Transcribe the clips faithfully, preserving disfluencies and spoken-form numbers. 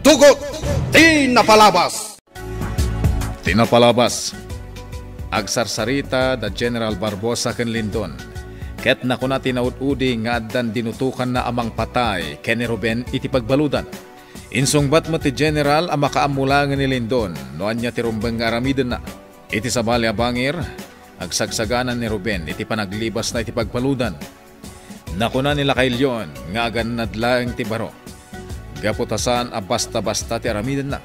Tugot ti napalabas. Ti napalabas. Agsarsarita da General Barbosa ken Lindon, ket nakuna ti naud-udi nga addan dinutokanna a mangpatay ken ni Ruben iti pagbaludan. Insungbat met ti General a makaammo laengen ni Lindon no ania ti rumbeng nga aramidenna. Iti sabali a bangir, agsagsaganan ni Ruben iti panaglibasna iti pagbaludan. Nakuna ni Lakay Leon nga agannad laeng ti baro. Gapu ta saan a basta-basta ti aramidenna,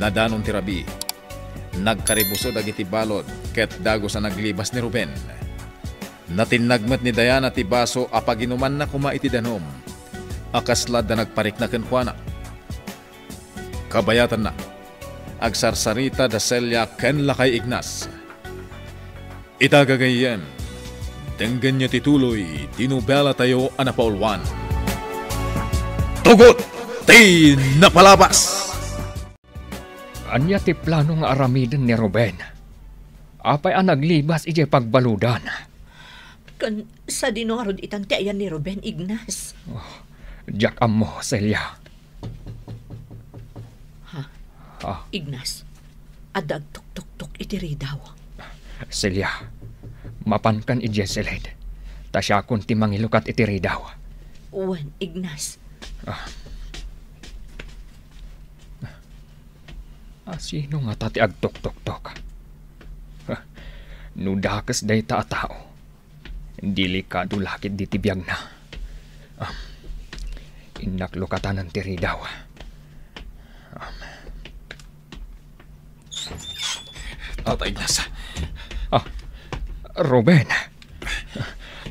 nadanon ti rabii. Nagkaribuso dagiti balud ket dagus a naglibas ni Ruben. Natinnag met ni Diana ti baso a paginumanna koma iti danum a kasla adda nagparikna kenkuana. Kabayatanna, agsarsarita da Celia ken Lakay Ignas. Ita gagayyem, denggenyo ti tuloy ti nobelatayo a napauluan. Tugot ti napalabas. Ania ti plano nga aramiden ni Ruben? Apay a naglibas idiay pagbaludan? Ken sadino ngarud itan ti ayan ni Ruben, Ignas? Oh, diak ammo, Celia. Ha? Ah. Ignas, adda agtuktuktok iti ridaw. Celia, mapankan idiay siled, ta siakon ti mangilukat iti ridaw. Wen, Ignas. Ah. Asino ngata ti agtuktoktok? No dakes dayta a tao, delikado la ketdi ti biagna. Ah, innak lukatanan ti ridaw. Ah. Tata Ignas. Ah, Ruben.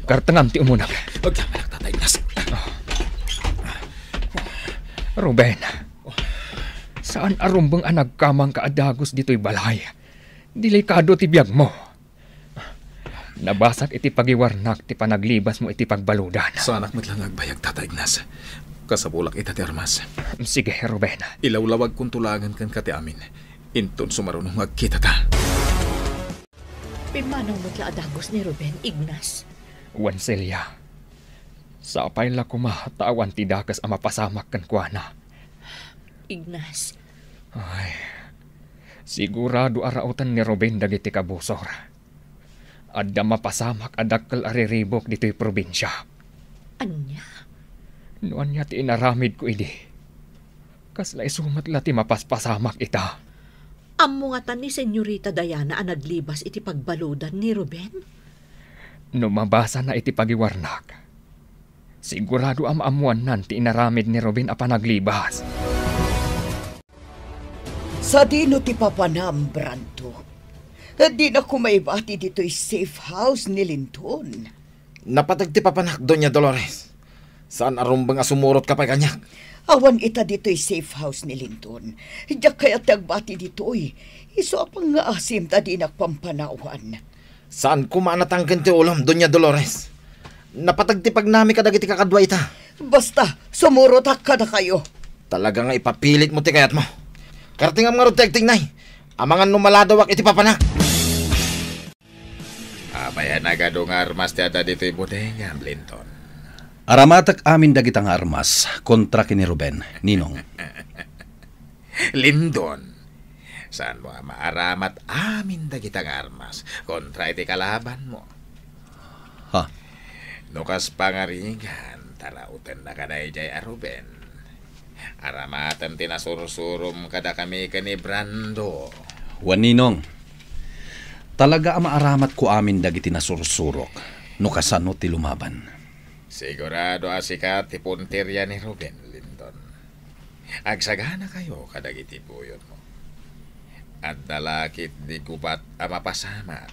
Kartengam ti umunak. Agdamanak, Tata Ignas. Ruben, saan a rumbeng a nagkamangka a dagus ditoy balay. Delikado ti biagmo. Nabasak iti pagiwarnak ti panaglibasmo iti pagbaludan. Saanak met la nga agbayag, Tata Ignas. Kasapulak ita ti armas. Sige, Ruben. Ilawlawagkonto laengen kenka ti amin. Inton sumaruno nga agkitata. Pimmanaw met la a dagus ni Ruben, Ignas. Wen, Celia. Sapay la koma ta awan ti dakes a mapasamak kenkuana. Ignas. Ay, sigurado a rauten ni Ruben dagiti kabusor. Adda mapasamak a dakkel a riribuk ditoy probinsia. Ania? No ania ti inaramidko idi, kasla isu met la ti mapaspasamak ita. Ammo ngata ni Senyorita Diana a naglibas iti pagbaludan ni Ruben? No mabasana iti pagiwarnak, sigurado a maammoannan ti inaramid ni Ruben a panaglibas. Sadino ti papanam, Brando? Dina koma ibati ditoy safe house ni Lindon. Napateg ti papanak, Doña Dolores. Saan a rumbeng a sumurotka pay kaniak. Awan ita ditoy safe house ni Lindon. Diak kayat ti agbati ditoy. Isu a pangngaasim ta dinak pampanawan. Saan koma a natangken ti ulom, Doña Dolores. Napateg ti pagnami kadagiti kakadua ita. Basta, sumurotak kadakayo. Talaga nga ipapilitmo ti kayatmo. Kartengam ngarud ti agtignay. Amangan no maladawak iti papanak. Apay a nagadu nga armas ti adda ditoy bodegam, Lindon? Aramatek amin dagita nga armas kontra ken ni Ruben, Ninong. Lindon, saanmo a maaramat amin dagita nga armas kontra iti kalabanmo? Ha? No kas pangarigan, ta rautennaka daydiay a Ruben, aramatem ti nasursurom kadakami ken ni Brando. Wen, Ninong, talaga a maaramatko amin dagiti nasursurok no kasano ti lumaban. Sigurado a sika ti punteria ni Ruben, Lindon. Agsaganakayo kadagiti buyonmo. Adda la ketdi gubat a mapasamak.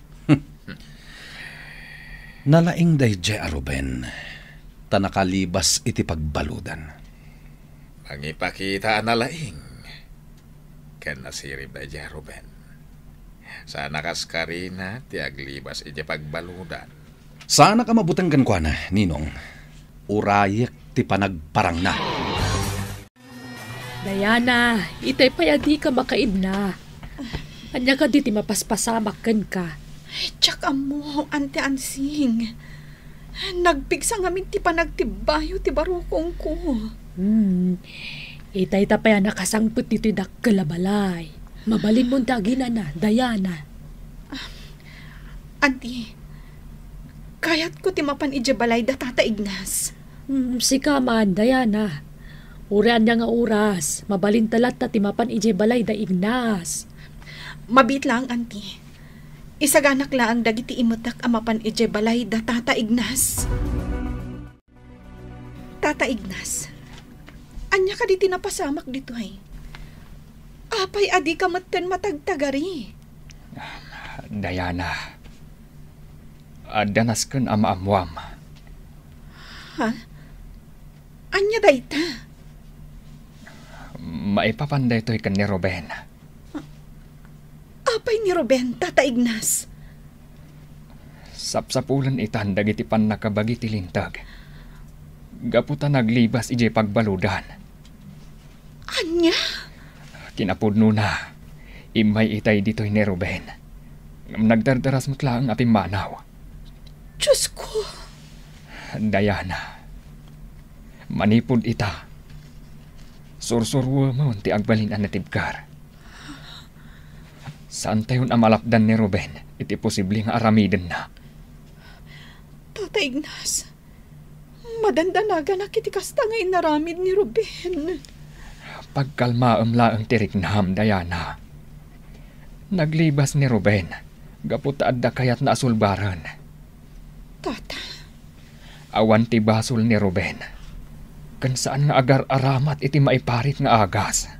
Nalaing daydiay a Ruben, ta nakalibas iti pagbaludan. Mangipakita a nalaing ken nasirib daydiay a Ruben. Saan a kas karina ti aglibas iti pagbaludan. Saanak a mabuteng kenkuana, Ninong. Urayek ti panagparangna. Diana, itay pay a dika makaibna. Ania kadi ti mapaspasamak kenka? Diak ammo, Auntie Ansing. Nagpigsa ngamin ti panagtibbayo ti barukongko. Hmm. Itay ta pay a nakasangpet ditoy dakkel a balay. Mabalinmon ti aginana, Diana. Ah, Auntie, kayatko ti mapan idiay balay da Tata Ignas. Hmm, sika man, Diana. Uray ania nga oras, mabalinta latta ti mapan idiay balay da Ignas. Mabiit laeng, Auntie. Isaganak laeng dagiti imetek a mapan idiay balay da Tata Ignas. Tata Ignas, ania kadi ti napasamak ditoy? Apay a dika metten matagtagari? Diana, adda nasken a maammuam. Ha? Ania dayta? Maipapan daytoy ken ni Ruben. Apay ni Ruben, Tata Ignas? Sapsapulen itan dagiti pannakabagi ti linteg. Gapu ta naglibas idiay pagbaludan. Ania? Kinapudnona, immay itay ditoy ni Ruben. Ngem nagdardaras met laeng a pimmanaw. Diosko! Diana, manipud ita, sursuruemon ti agbalin a natibker. Saantayon a malapdan ni Ruben iti posible nga aramidenna. Tata Ignas, madandanaganak iti kasta nga inaramid ni Ruben. Pagkalmaem laeng ti riknam, Diana. Naglibas ni Ruben gapu ta adda kayatna a sulbaren. Tata. Awan ti basol ni Ruben, ken saan nga agar-aramat iti maiparit nga agas.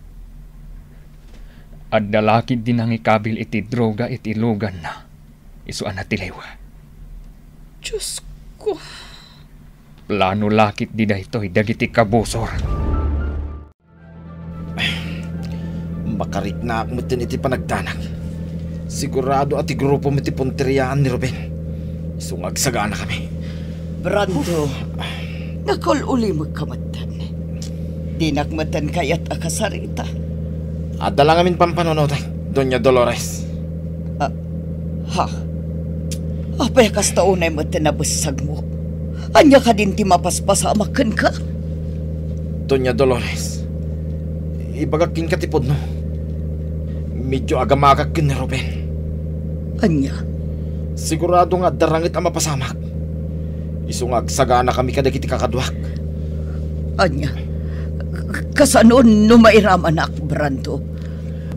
Adda lakid di nangikabil iti droga iti luganna, isu a natiliw. Diosko. Plano lakit di daytoy dagiti kabusor. Makariknaak metten iti panagdanak. Sigurado a ti grupo met ti punteriaan ni Ruben. Isu nga agsaganakami. Brando, nakaul-ulimekka metten. Dinak metten kayat a kasarita. Adda la ngamin pampanunotek, Doña Dolores. Ah, ha? Apay a kasta unay met ti nabessagmo? Ania kadin ti mapaspasamak kenka? Doña Dolores, ibagak kenka ti pudno. Medio agamakak ken ni Ruben. Ania? Sigurado nga adda ranget a mapasamak. Isu nga agsaganakami kadagiti kakaduak. Ania? K-, kasano no mairamanak, Brando?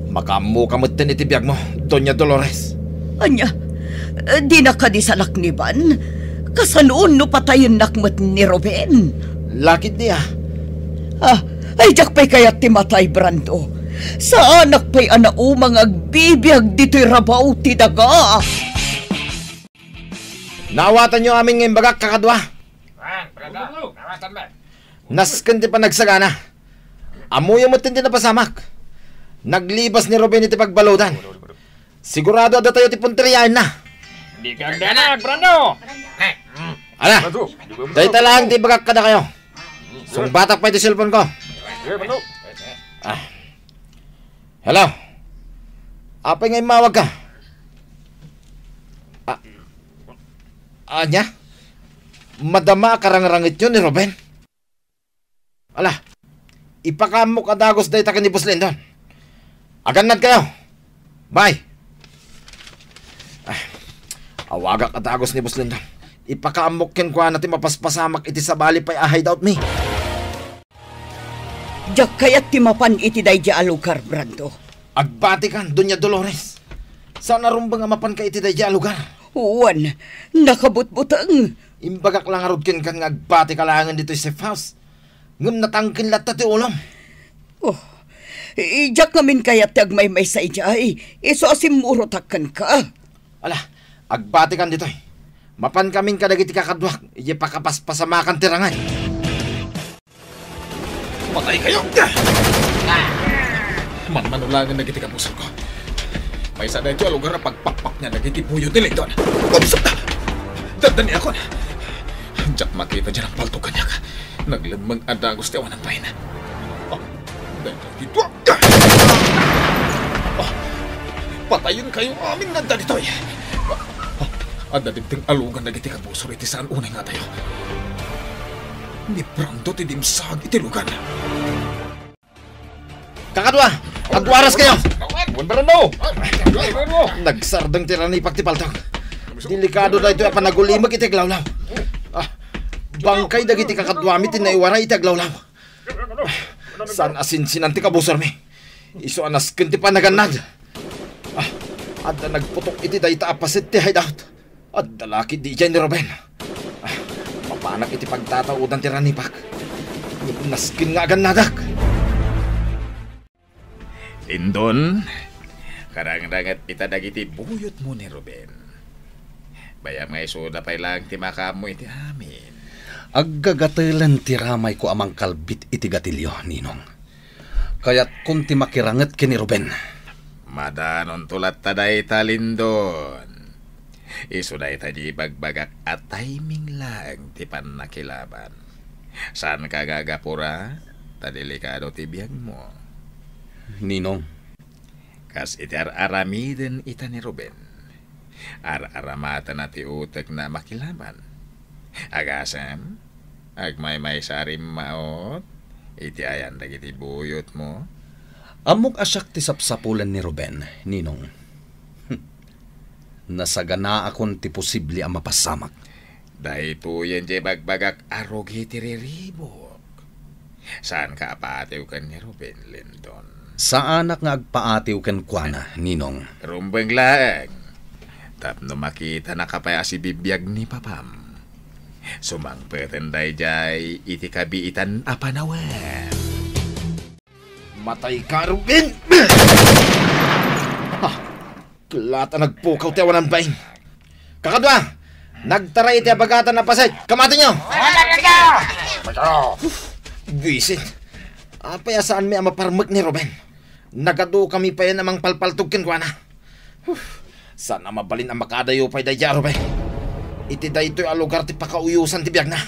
Makaammoka metten iti biagmo, Doña Dolores. Ania? Dinak kadi salakniban? Kasano no patayennak met ni Ruben? Lakit dia. Ah, ay diak pay kayat ti matay, Brando. Saanak pay a nauma nga agbibiag ditoy rabaw ti daga. Naawatanyo amin nga imbagak, kakadua? Nasken ti panagsagana. Ammoyo met ti napasamak. Naglibas ni Ruben iti pagbaludan. Sigurado a datayo ti punteriaenna. Dika agdanag, Brando! Ala, dayta laeng ti ibagak kadakayo. Sungbatak pay ti cellphone ko. Ah. Hello? Apay nga immawagka? Ah, ania? Madama a karangrangetyo ni Ruben? Ala, ipakaammok a dagus dayta ken ni Boss Lindon. Agannadkayo. Bye. Ah, awagak a dagus ni Boss Lindon. Ipakaammok kenkuana ti mapaspasamak iti sabali pay a hideout mi. Diak kayat ti mapan iti daydiay a lugar, Brando. Agbatikan, Doña Dolores. Saan a rumbeng a mapanka iti daydiay a lugar. Wen, nakabutbuteng. Imbagak la ngarud kenka nga agbatika laengen ditoy safe house. Ngem natangken latta ti ulom. Oh, i-, diak ngamin kayat ti agmaymaysa idiay. Isu a simmurotak kenka. Ala, agbatikan ditoy. Mapankamin kadagiti kakaduak, idiay pakapaspasamakan ti rangan. Mataykayo! Manmano laengen dagiti kabusorko. Maysa daytoy a lugar a pagpakpakna dagiti buyo ti Lindon. Umsukta! Dandaniakon! Diak makita diay nangpaltog kaniak. Naglemmeng a dagus ti awanan pay. Ah, daytoy ti dua. Ah, patayenkayo amin nga adda ditoy. Ah, adda dimteng a lugan dagiti kabusor iti saan unay nga adayo. Ni Brando ti dimsaag iti lugan. Kakadua, agwaras kayo! Wen, Brando! Nagsardeng ti ranipak ti paltog. Delikado daytoy a panagulimek iti aglawlaw. Ah, bangkay dagiti kakaduami ti naiwaray iti aglawlaw. Ah, saan a sinsinan ti kabusormi. Isu a nasken ti panagannad. Ah, adda nagputok iti dayta a paset ti hideout. Adda la ketdi idiay ni Ruben. Ah, mapanak iti pagtataudan ti ranipak. Nasken nga agannadak. Lindon, karangranget ita dagiti buyotmo ni Ruben. Bayam nga isuda pay laeng ti makaammo iti amin. Aggagatelen ti ramayko a mangkalbit iti gatilio, Ninong. Kayatkon ti makiranget ken ni Ruben. Madanonto latta dayta, Lindon. Isu dayta diay ibagbagak a timing laeng ti pannakilaban. Saanka gagapura, ta delikado ti biagmo. Ninong. Kas iti ar-aramiden ita ni Ruben. Ar-aramatena ti utekna a makilaban. Agasem, agmaymaysa a rimmaot iti ayan dagiti buyotmo. Ammok a siak ti sapsapulen ni Ruben, Ninong. Nasaganaakon ti posible a mapasamak. Daytoyen ti ibagbagak a rugi ti riribuk. Saanka a paatiw ken ni Ruben, Lindon? Saanak nga agpaatiw kenkuana, Ninong. Rumbeng laeng. Tapno makitanaka pay a sibibiag ni papam. Sumangpeten daydiay iti kabiitan a panawen. Matay ka, Ruben! Ah, Klat a nagpukaw ti awanan bain. Kakadua, nagtaray iti abagatan a paset. Kamatenyo! Buisit. Apay a saanmi a maparmek ni Ruben? Nagadukami payen a mangpalpaltog kenkuana. Saan a mabalin a makadayo pay daydiay a Ruben. Iti daytoy a lugar ti pakauyosan ti biagna.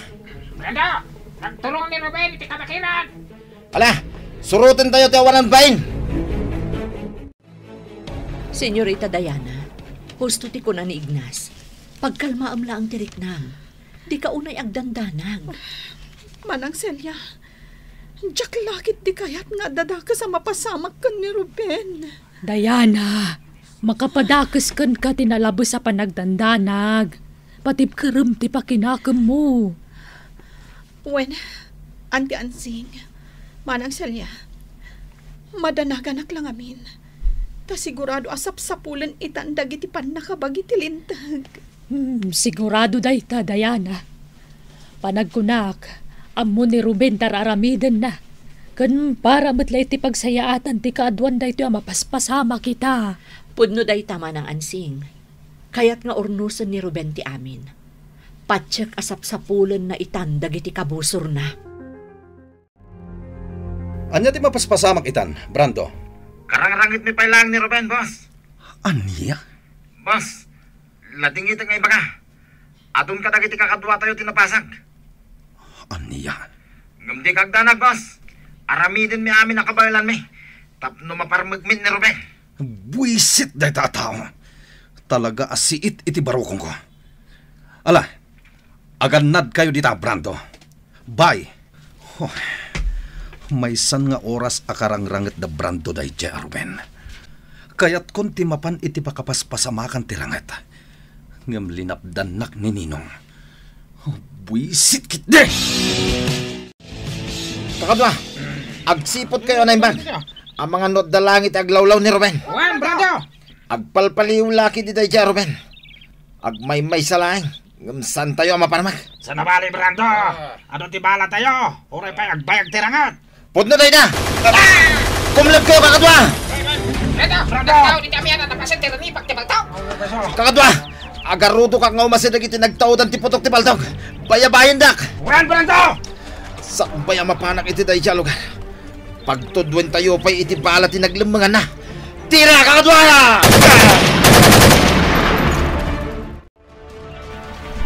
Brenda, nagturong ni Ruben iti kabakiran. Ala, surotentayo ti awanan bain. Señorita Diana, husto ti kuna ni Ignas. Pagkalmaem laeng ti riknam. Dika unay agdandanag. Manang Celia, diak la ketdi kayat nga addadakes a mapasamak ken ni Ruben. Diana, makapadakes kenka ti nalabes a panagdandanag. Patibkerem ti pakinakemmo. Wen, Anti Ansing, Manang Celia, madanaganak la ngamin, ta sigurado a sapsapulen itan dagiti pannakabagi ti linteg. Hmm, sigurado dayta, Diana. Panagkunak, ammo ni Ruben ti ar-aramidenna, ken para met la iti pagsayaatan ti kaaduan daytoy a mapaspasamak ita. Pudno dayta, Manang Ansing. Kayat nga urnosen ni Ruben ti amin. Patiek a sapsapulenna itan dagiti kabusorna. Ania ti mapaspasamak itan, Brando? Karangrangetmi pay laeng ni Ruben, boss. Ania? Boss, ladingiten nga ibaga. Adun kadagiti kakaduatayo ti napasag. Ania? Ngem dika agdanag, boss. Aramidenmi amin a kabaelanmi tapno maparmekmin ni Ruben. Buisit dayta a tao. Talaga a siit iti barukongko. Ala, agannadkayo dita, Brando. Bye. Huh. Maysan nga oras a karangranget da Brando daydiay a Ruben. Kayatkon ti mapan iti pakapaspasamakan ti ranget. Ngem linapdannak ni Ninong. Buisit ketdi! Kakadua, agsiputkayo a naimbag. Amangan no adda laeng iti aglawlaw ni Ruben. Wen, Brando! Agpalpaliw la ketdi daydiay a Ruben. Agmaymaysa laeng, ngem saantayo a maparmek. Saan a bale, Brando? Adu ti balatayo, uray pay agbayag ti ranget. Pudno dayta! Kumlebkayo, kakadua! Brando! Brando! Tao, di kami anak, napasen ti ranipak ti baltaw. Kakadua! Agarudokak nga umasideg iti nagtaudan ti putok ti baltog. Bayabayendak! Wen, Brando! Sakbay a mapanak iti daydiay a lugar, pagtudwentayo pay iti bala ti naglemmenganna. Tira, kakadua!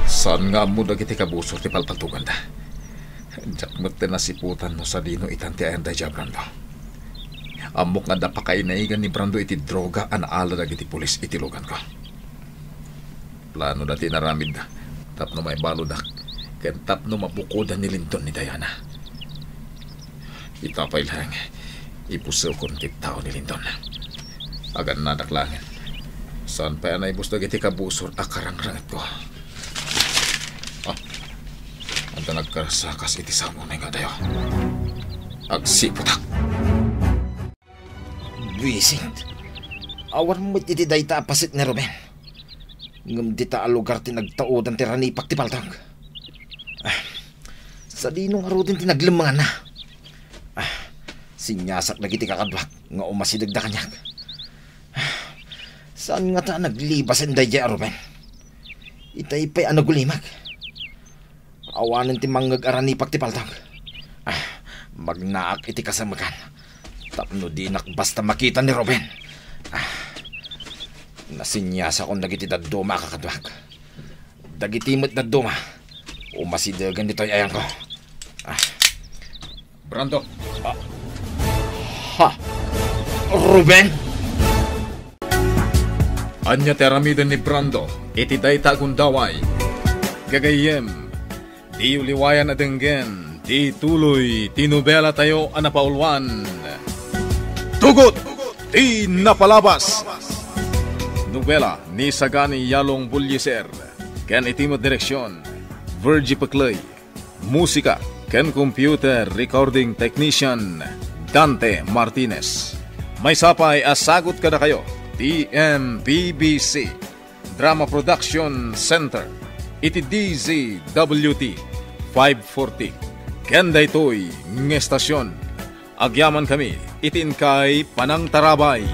Saan nga ammo dagiti kabusor ti palpaltoganda. Diak met nasiputan no sadino itan ti ayan daydiay a Brando. Ammok nga adda pakainaigan ni Brando iti droga a naala dagiti pulis iti luganko. Plano da ti inaramidda tapno maibalodak ken tapno mabukodan ni Lindon ni Diana. Ita pay laeng, Ipusukon ti tao ni Lindon. Agannadak laengen. Saan pay a naibus dagiti kabusor a karangrangitko. Ah, adda nagkarasakas iti samunay nga adayo. Agsiputak. Buisit. Awan met iti dayta a paset ni Ruben. Ngem dita a lugar ti nagtaudan ti ranipak ti paltag. Ah, sadino ngaruden ti naglemmenganna? Ah, sinyasak dagiti kakaduak nga umasidegda kaniak. Ah, saan ngata a naglibasen daydiay a Ruben? Itay pay a nagulimek. Awanen ti mangngeg a ranipak ti paltag. Ah, magnaak iti kasemmekan tapno dinak basta makita ni Ruben. Ah, nasinyasakon dagiti dadduma a kakaduak. Dagiti met dadduma, umasidegan ditoy ayangko. Ah. Brando. Ah. Ha? Ruben? Ania ti aramiden ni Brando iti dayta a gundaway? Gagayyem, diyo liwayan a denggen ti tuloy ti nobelatayo a napauluan, Tugot ti Napalabas. Nobela ni Sagani Yalong Bullieser ken iti met direksion, Virgie Pecley. Musika ken computer recording technician, Dante Martinez. Maysa pay a sagut kadakayo ti M P B C Drama Production Center iti D Z W T five forty. Ken daytoy nga estasion, agyamankami iti inkay panangtarabay.